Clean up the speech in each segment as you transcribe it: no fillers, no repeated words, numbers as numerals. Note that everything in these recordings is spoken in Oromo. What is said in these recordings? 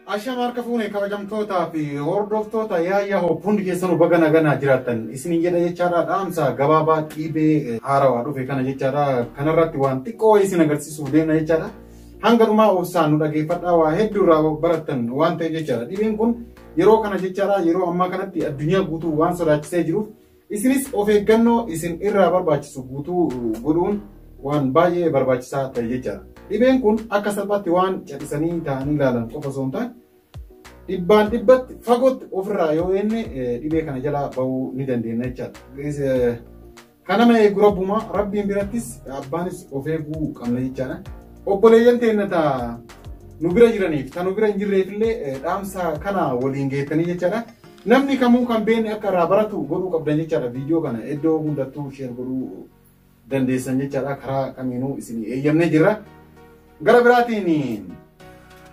Ashama harka fuune kabajamtootaa fi hordoftoota Yaayyaa Hoop hundi keessanuu baga naganaa jiraattan isinin jedha jechaadha. Dhaamsa gabaabaa dhiibee haarawaa dhufe kana jechaadha. Kanarratti waan xiqqoo isin agarsiisuuf deemna jechaadha. Hanga dhumaa obsaan nu dhageeffadhaa, waa hedduu irraa barattan waan ta'eef jechaadha. Dhibeen kun yeroo kana jechaadha, yeroo ammaa kanatti addunyaa guutuu waan sodaachisee jiruuf isinis of eeggannoo isin irraa barbaachisu guutuu godhuun waan baay'ee barbaachisaa ta'e jechaadha. Dhibeen kun akka salphaatti waan callisanii ta'anii ilaalan qofa osoo hin taane, dhibbaan dhibbatti fagootti ofirraa yoo eenne dhibee kana jalaa bahuu ni dandeenya jechaadha. Kan nama eegu rabbuma, rabbiin birattis abbaanis of eeguu qabna jechaadha. Obboleeyyan teenya ta nu bira jiraniif ta nu bira hin jirreef illee dhaamsa kana waliin geettanii jechaadha. Namni kamuu kan beekne akka irraa baratu godhuu qabdan jechaadha. Viidiyoo kana iddoo hundattuu share godhuu dandeessan jechaadha. Karaa kamiinuu isin eeyyamnee jirra. Gara biraatiin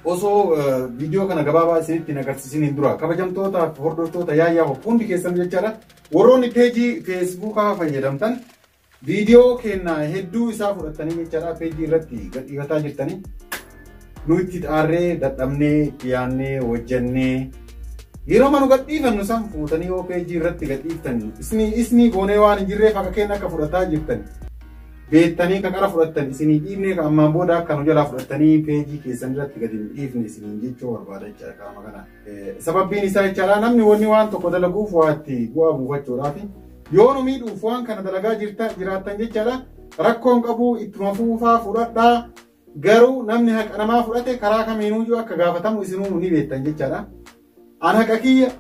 osoo viidiyoo kana gabaabaa isinitti hin agarsiisiniin dura, kabajamtoota fi hordoftoota Yaayyaa Hoop hundi keessan jechaadha. Warroonni peejii Feesbuukaa fayyadamtan viidiyoo keenya hedduu isaa fudhattanii jechaadha peejii irratti gadhiifataa jirtanii. Nu itti xaarree dadhabnee itti yaadnee hojjannee yeroo manu gadhiifannu san fuutanii yoo peejii irratti gadhiiftan isinii goonee waan hin jirreef akka keenya akka fudhataa jirtan beektanii ka qara fudhattan isinii dhiifnee, ka ammaan booda akka nu jalaa fudhattanii peejii keessan irratti gadi hin dhiifne isiniin jechuu barbaada jechaadha qaama kana. Sababbiin isaa jechaadha, namni wanni waan tokko dalaguuf waa itti bu'aa buufachuudhaafi. Yoo nu miidhuuf waan kana dalagaa jiraattan jechaadha, rakkoon qabu, ittuma fuufaa fudhadhaa. Garuu namni haqa namaa fudhate karaa kamiinuyyuu akka gaafatamu isinuu ni beektan jechaadha. An haqa kiyya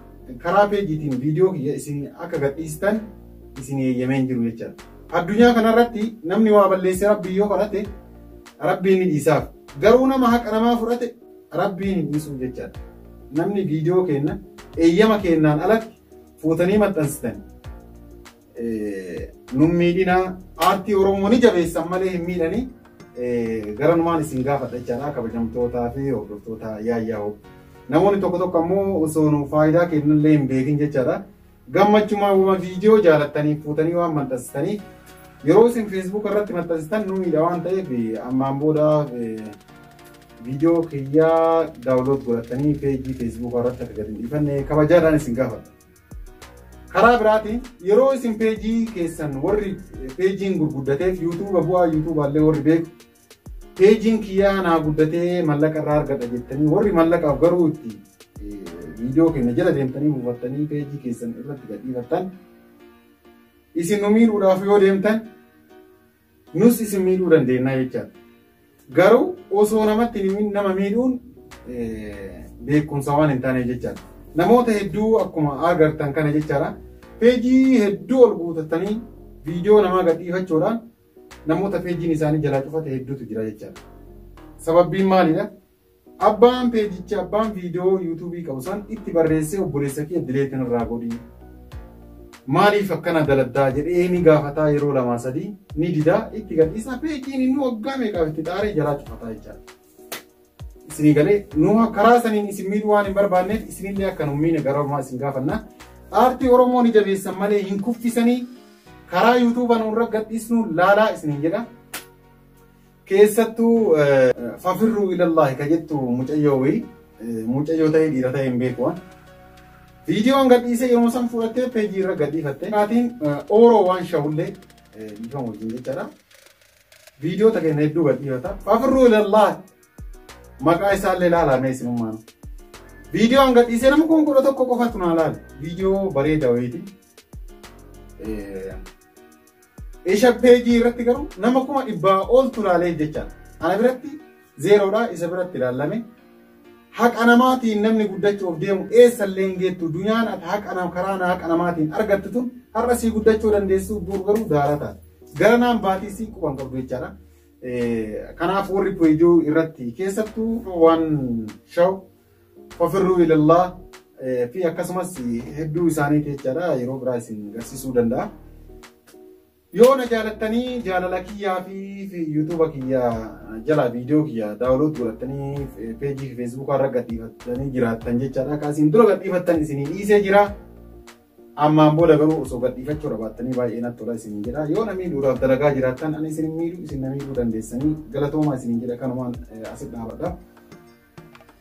karaa peejiitiin viidiyoo kiyya isin akka gadhiistan isin eeyyameen jiru jechaadha. Addunyaa kanarratti namni waa balleessee rabbii yoo kadhate rabbiin ni dhiisaaf. Garuu nama haqa namaa fudhate rabbiin hin dhiisuuf jechaadha. Namni viidiyoo kenna eeyyama kennaan alatti fuutanii maxxansitan nun miidhinaa, aartii Oromoo ni jabeessan malee hin miidhanii, garanumaan isin gaafadha jechaadha kabajamtootaa fi hordoftoota Yaayyaa Hoop. Namoonni tokko tokko ammoo osoo nu faayidaa kennallee hin beekin jechaadha. Gammachumaa uuma viidiyoo jaalattanii fuutanii waan maxxansitaniif yeroo isin Facebook irratti maxxansitan nu miidha waan ta'eef, ammaan booda viidiyoo kiyyaa download godhatanii peejii Facebook irratti akka gadi hin dhiifanne kabajaadhaan isin gaafadha. Karaa biraatiin yeroo isin peejii keessan warri peejiin gurguddateef yuutuuba bu'aa yuutuubaallee warri beeku, peejiin kiyyaa naa guddatee mallaqa irraa argadha jettanii warri mallaqaaf garuu itti viidiyoo keenya jala deemtanii buufattanii peejii keessan irratti gadhiifattan, isin nu miidhuudhaaf yoo deemtan nus isin miidhuu dandeenya jechaadha. Garuu osoo namatti hin nama miidhuun beekumsa waan hin taane jechaadha. Namoota hedduu akkuma agartan kana jechaadha. Peejii hedduu ol guutatanii viidiyoo namaa gadhiifachuudhaan namoota peejiin isaanii jalaa cufate hedduutu jira jechaadha. Sababbiin maalidha? Abbaan peejicha, abbaan viidiyoo yuutuubii qabu san itti barreessee obboleessa kee delete irraa godhii. Maaliif akkana daladdaa jedhee ni gaafataa, yeroo lamaa sadii ni didaa, itti gadhiisaa, peejiin inni waggaa meeqaaf itti xaaree jalaa cufataa jechaadha. Isinii galee, nu karaa saniin isin miidhuu waan hin barbaanneef isinillee akka nu miine gara isin gaafanna. Aartii Oromoo ni jabeessan malee hin kuffisanii, karaa yuutuuba nurra gadhiisnu laalaa isiniin jedha. Keessattuu Fafirruu Ilallaahi ka jettu mucayyoo wayii, mucayyoo ta'ee dhiira ta'ee hin beeku waan. Viidiyoon gadhiisee yeroo san fudhattee peejii irra gadhiifatte. Maatiin Ooroo waan shawullee dhiifama wajjin jechaadha. Viidiyoo kenna hedduu gadhiifata. Fafirruu Ilallaahi maqaa isaallee ilaalaa isinummaan. Viidiyoon gadhiisee nama 11,000 qofatu naa laale. Viidiyoo bareeda wayiiti. Isha peejii irratti garuu nama 100,000 oltu laalee jechaadha. Ana biratti zeeroodha, isa biratti ilaalame. Haqa namaatiin namni guddachuuf deemu eessallee hin geettu. Dunyaan ati haqa karaa haqa namaatiin argattu tun har'a sii guddachuu dandeessu, dur garuu daara taate. Gara naan baatii sii quban qabdu jechaadha. Kanaaf warri peejii irratti keessattuu waan shaw Fafirruu Ilallaa fi akkasumas hedduu isaaniiti jechaadha, yeroo biraa isin agarsiisuu danda'a. Yoo na jaalattanii jaalala kiyyaa fi yuutuuba kiyyaa jala viidiyoo kiyya download godhattanii peejii Feesbuukaa irra gadhiifattanii jiraattan jechaadha. Kaasiin dura gadhiifattan isinii dhiisee jira. Ammaan booda garuu osoo gadhiifachuu baattanii baay'ee natti tola isiniin jedha. Yoo na miidhuudhaaf dalagaa jiraattan ani isin miidhu, isin na miidhuu dandeessanii, galatoomaa isiniin jedha, kanumaan asitti dhaabadha.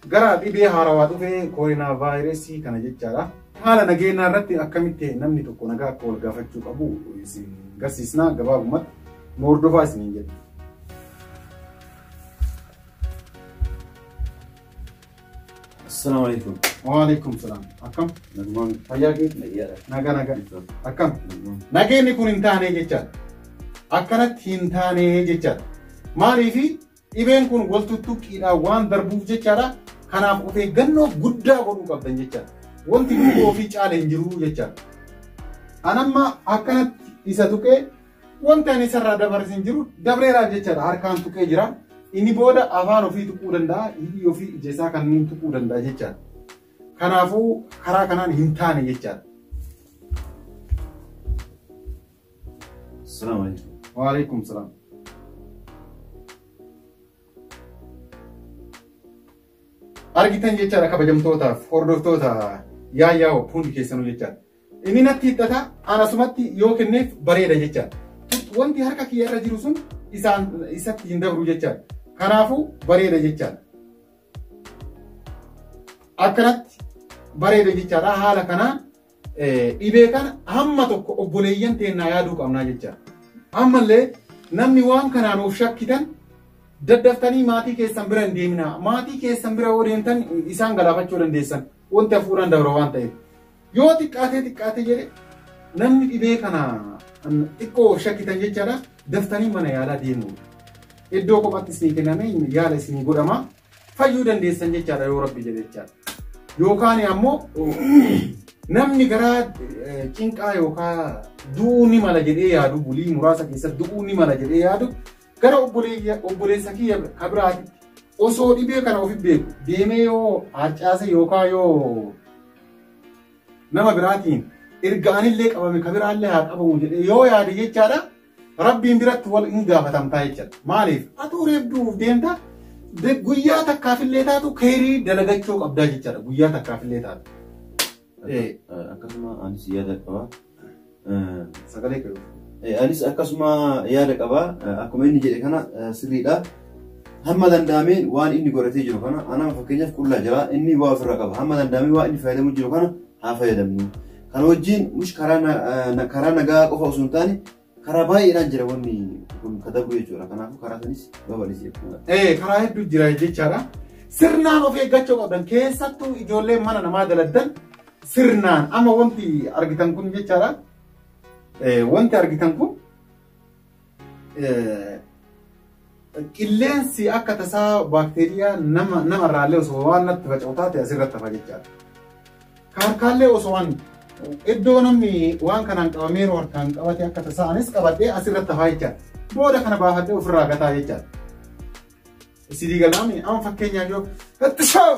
Gara dhibee haarawaa dhufe koronaa vaayirasii kana jechaadha. Haala nageenyaa irratti akkamitti namni tokko nagaa akka wal gaafachuu qabu isin garsiisna gabaabumatti nu hordofaa isiniin jedha. Assalaamu alaikum. Waalaikum salaam. Akkam? Nagumaan. Fayyaa keeti? Nayyaadha. Nagaa nagaa. Akkam? Nageenyi kun hin taane jechaadha. Akkanatti hin taane jechaadha. Maaliifi dhibeen kun wal tuttuqqiidhaan waan darbuuf jechaadha. Kanaaf of eeggannoo guddaa godhuu qabdan jechaadha. Wanti lubbuu ofii caale hin jiru jechaadha. Anamma akkanatti isa tuqee wanti ani isarraa dabarse hin jiru dabreeraaf jechaadha. Harkaan tuqee jira. Inni booda afaan ofii tuquu danda'a, hidhii ofii ija isaa kanneen tuquu danda'a jechaadha. Kanaafuu karaa kanaan hin taane jechaadha. Assalaamu alaikum. Waalaikum salaam. Argitan jechaadha kabajamtootaaf hordoftoota yaayyaa hundi keessanuu jechaadha. Inni natti hidhata anasumatti yoo kenneef bareeda jechaadha. Wanti harka kiyya irra jiru sun isaan isatti hin dabru jechaadha. Kanaafuu bareeda jechaadha. Akkanatti bareeda jechaadha. Haala kanaan dhibee kana hamma tokko obboleeyyan teennaa yaaduu qabnaa jechaadha. Ammallee namni waan kanaan of shakkitan daddaftanii maatii keessan bira hin deeminaa. Maatii keessan bira yoo deemtan isaan galaafachuu dandeessan. Wanti hafuuraan dabra waan ta'eef. Yoo xiqqaatee xiqqaatee jedhe namni dhibee kana xiqqoo of shakkitan jechaadha. Daftanii mana yaalaa deemu. Iddoo kophaatti isinii kenname yaala isinii godhama. Fayyuu dandeessan jechaadha yoo rabbi jedhe jechaadha. Yookaan ammoo namni garaa cinqaa yookaan du'uu ni mala jedhee yaadu bulii muraasa keessatti du'uu ni mala jedhee yaadu gara obboleessa kiyya kabiraatitti osoo dhibee kana ofi beeku deemee yoo harcaase yookaan yoo nama biraatiin erga anillee qabame kabiraallee haa qabamu jedhee yoo yaade jechaadha. Rabbiin biratti wal hin gaafatamtaa jechaadha. Maaliif? Atuu reebduuf deemta guyyaa takkaafillee taatu keerii dalagachuu qabdaa jechaadha. Guyyaa takkaafillee taatu. Akkasuma anis yaada qaba. Sagalee qabu. Anis akkasuma yaada qaba. Akkuma inni jedhe kana sirriidha. Hamma danda'ameen waan inni godhatee jiru kana anama fakkeenyaaf qullaa jira inni waa ofirraa qaba. Hamma danda'ameen waan inni fayyadamu jiru kana haa fayyadamnu. Kana wajjin mush karaa nagaa qofa osoo hin taane karaa baay'eedhaan jira wanni kun kadabu jechuudha. Kanaafuu karaa sanis babal'isee jechuudha. Karaa hedduu jira jechaadha. Sirnaan of eeggachuu qabdan keessattuu ijoolleen mana namaa daladdan sirnaan amma wanti argitan kun jechaadha. Wanti argitan kun qilleensi akka tasaa baakteeriyaa namarraallee osoo waan natti faca'u taate asirratti hafa jechaadha. Harkaallee osoo waan iddoo namni waan kanaan qabameeru harkaan qabate akka tasaa anis qabadhee asirratti hafaa jechaadha. Booda kana baafadhee ofirraa gataa jechaadha. Sidii galaami amma fakkeenyaaf yoo ittisoo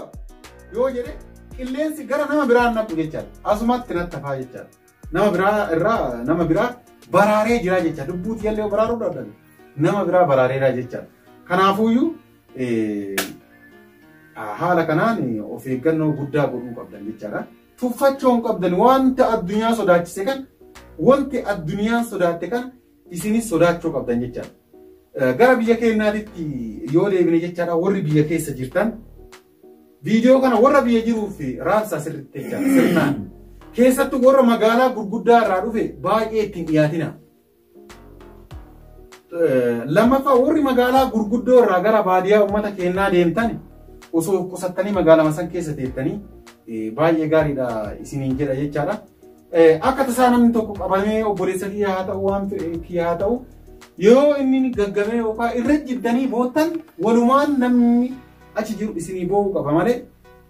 yoo jedhe qilleensi gara nama biraan naqu jechaadha. Asumatti natti hafaa jechaadha. Nama biraa irraa nama biraa baraaree jira jechaadha. Lubbuuti illee baraaruu danda'u. Nama biraa baraareera jechaadha. Kanaafuyyuu haala kanaan of eeggannoo guddaa godhuu qabdan jechaadha. Tuffachuu hin qabdan wanta addunyaa sodaachise kan wanti addunyaan sodaatte kan isinis sodaachuu qabdan jechaadha. Gara biyya keenyaatitti yoo deebine jechaadha warri biyya keessa jirtan viidiyoo kana warra biyya jiruuf raabsaa sirriitti jechaadha sirnaan. Keessattuu warra magaalaa gurguddaa irraa dhufe baay'ee ittiin dhiyaatina. Lammaffaa warri magaalaa gurguddoo irraa gara baadiyyaa uummata keenyaa deemtan osoo qusattanii magaalama san keessa teettanii baay'ee gaariidha isiniin jedha jechaadha. Akka tasaa namni tokko qabamee obboleessa kiyya haa ta'u waan kiyya haa ta'u yoo inni gaggabee yookaan irra jiddanii boottan walumaan namni achi jiru isinii boo'uu qaba malee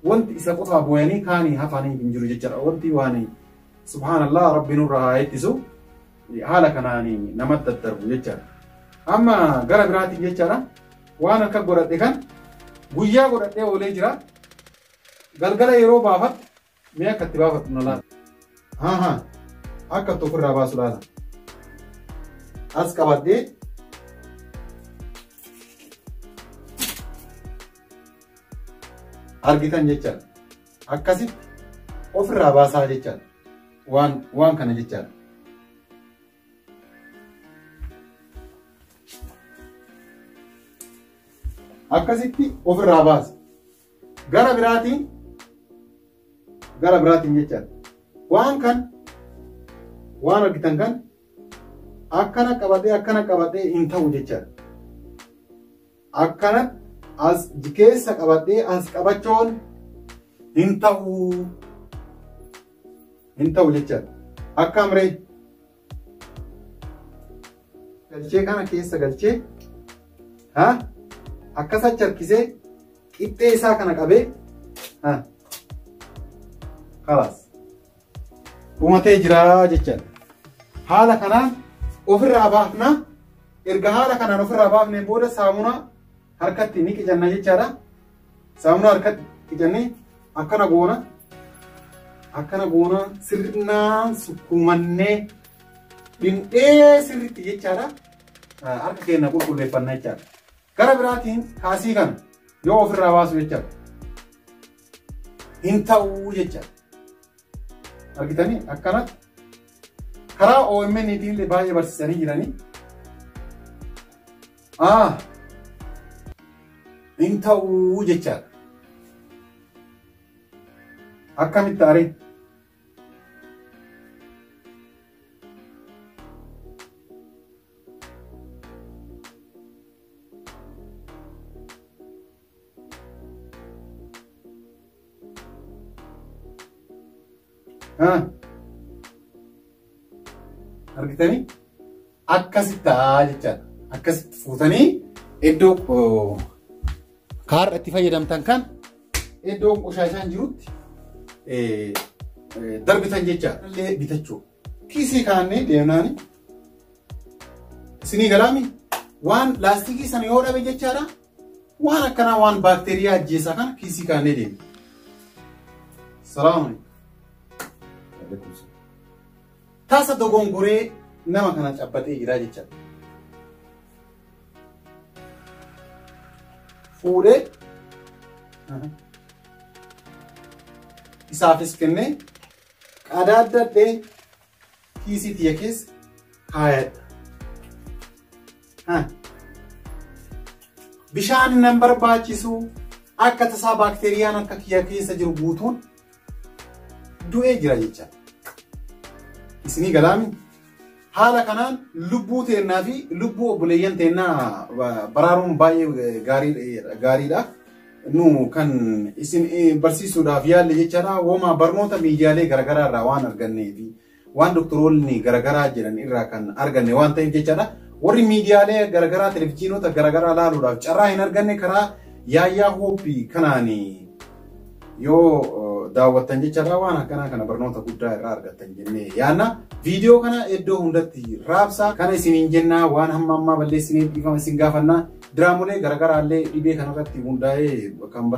wanti isa qofaa booyanii kaanii hafanii hin jiru jechaadha. Wanti waan subhaanallah rabbi nurraa haa ittisu haala kanaan namatti daddarbu jechaadha. Amma gara biraatiin jechaadha waan akka godhadhe kan guyyaa godhadhee oolee jira. Galgala yeroo baafadhu mee akka itti baafadhu na laata. Haa akka itti ofirraa baasu laata. As qabadhee argitan jechaadha. Akkasitti ofirraa baasaa jechaadha. Waan kana jechaadha. Akkasitti ofirraa baasa. Gara biraatiin jechaadha. Waan kan waan argitan kan akkana qabadhee hin ta'u jechaadha. Akkana as keessa qabadhee as qabachuun hin ta'u jechaadha. Akka amree galchee kana keessa galchee akkas achi harkisee qixxee isaa kana qabee khalaas dhumatee jira jechaadha. Haala kanaan ofirraa baafna. Erga haala kanaan ofirraa baafneen booda saamunaa harkatti ni qicanna jechaadha. Saamunaa harkatti qicannee akkana goona sirnaan sukkuumannee dhindhee sirriitti jechaadha. Harka keenya qulqulleeffanna jechaadha. Gara biraatiin kaasii kana yoo ofirraa baasu jechaadha. Hin ta'uu jechaadha. Argitanii akkanatti karaa OMN tiin illee baay'ee barsiisanii jiranii. Hin ta'uu jechaadha. Akkamitti aree? Argitanii akkasitti ta'a jechaadha. Akkasitti fuutanii iddoo kaarra itti fayyadamtan kan iddoo qoshaashaan jirutti darbitan jechaadha. Illee bitachuu. Kiisii kaannee deemnaani isinii galaami waan laastikii sana yoo dhabe jechaadha. Waan akkanaa waan baakteeriyaa ajjeesaa kana kiisii kaannee deemna. Salaamu alaikum. Tasa dogongoree nama kana cabbatee jira jechaadha. Fuudhee isaafis kennee qadaaddadhee kiisii tiyya keessa kaayadha. Bishaan nan barbaachisu akka tasaa baakteeriyaan akka kiyya keessa jiru guutuun du'ee jira jechaadha. Isinii galaami haala kanaan lubbuu teennaa fi lubbuu obboleeyyan teennaa baraaruun baay'ee gaariidha. Nu kan isin barsiisuudhaaf yaalle jechaadha. Wooma barnoota miidiyaalee garaagaraa irraa waan argannee fi waan doktoroonni garaagaraa jedhan irraa kan arganne waan ta'eef jechaadha. Warri miidiyaalee garaagaraa televizyiinota garaagaraa laaluudhaaf carraa hin arganne karaa Yaayyaa Hooppii kanaan yoo daawwattan jechaadha waan akkanaa kana barnoota guddaa irraa argattan jennee yaanna. Viidiyoo kana iddoo hundatti raabsaa kana isiniin jennaa waan hamma ammaa balleessinee dhiifama isin gaafannaa. Diraamolee garaagaraa illee dhibee kanarratti hundaa'ee kan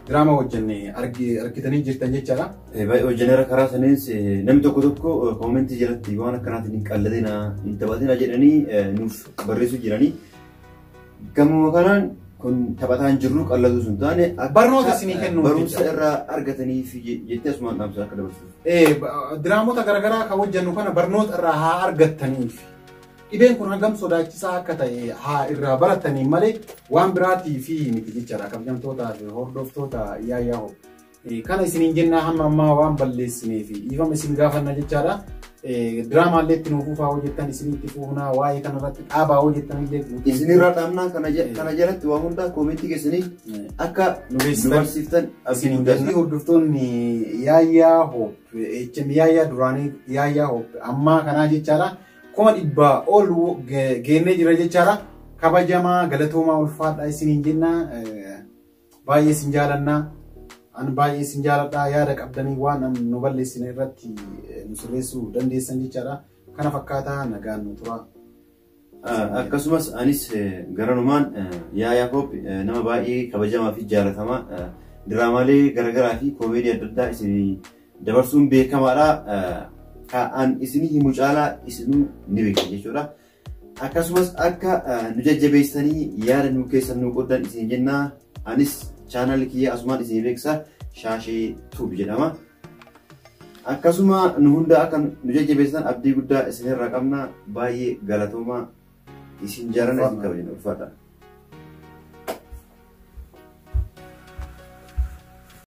diraama hojjenne argitanii jirtan jechaadha. Baay'ee hojjenneera karaa saniis namni tokko tokko koomentii jalatti waan akkanaatiin hin qalladina hin taphatina jedhanii nuuf barreessuu jiranii. Gamuma kanaan kun taphataan jirru qallatu sun taane barnoota isinii kennu barumsa irraa argatanii fi jettee asumaan dhaamsa akka dabarsuuf. Diraamota garaagaraa kan hojjennu kana barnoota irraa haa argattaniif. Dhibeen kun hangam sodaachisaa akka ta'e haa irraa baratanii malee waan biraatii fi miti jechaadha. Kabajamtootaa fi hordoftoota Yaayyaa Hoop. Kana isiniin jennaa hamma ammaa waan balleessinee fi dhiifama isin gaafanna jechaadha. Diraamaallee itti nuuf fufaa hojjettan isinitti fuunaa waa'ee kanarratti dhaabaa hojjettan illee. Isinirraa dhaabnaa kana jalatti waa hundaa koomentii keessanii akka nu barsiiftan isiniin jenna. Hordoftoonni Yaayyaa Hoop Yaayyaa duraanii Yaayyaa Hoop ammaa kanaa jechaadha. 100,000 ol geennee jira jechaadha. Kabajamaa galatoomaa ulfaadha isiniin jenna. Baay'ee isin jaalannaa. An baay'ee isin jaaladha. Yaada qabdanii waan nu balleessine irratti nu sirreessuu dandeessan jechaadha. Kana fakkaataa nagaan nu tura. Akkasumas anis garanumaan Yaayyaa Hoop nama baay'ee kabajamaa fi jaalatamaa diraamaalee garaagaraa fi koomeedii adda addaa isin dabarsuun beekamaadha. Kan isinii himu caalaa isinuu ni beekna jechuudha. Akkasumas akka nu jajjabeessanii yaada nu keessan nu qoodan isin jennaa. Anis chaanaalii kiyya asumaan isin beeksisa Shaashee Tuub jedhama. Akkasuma nu hunda akka nu jajjabeessan abdii guddaa isinirraa qabna. Baay'ee galatoomaa isin jaalladha isin kabajna ulfaata.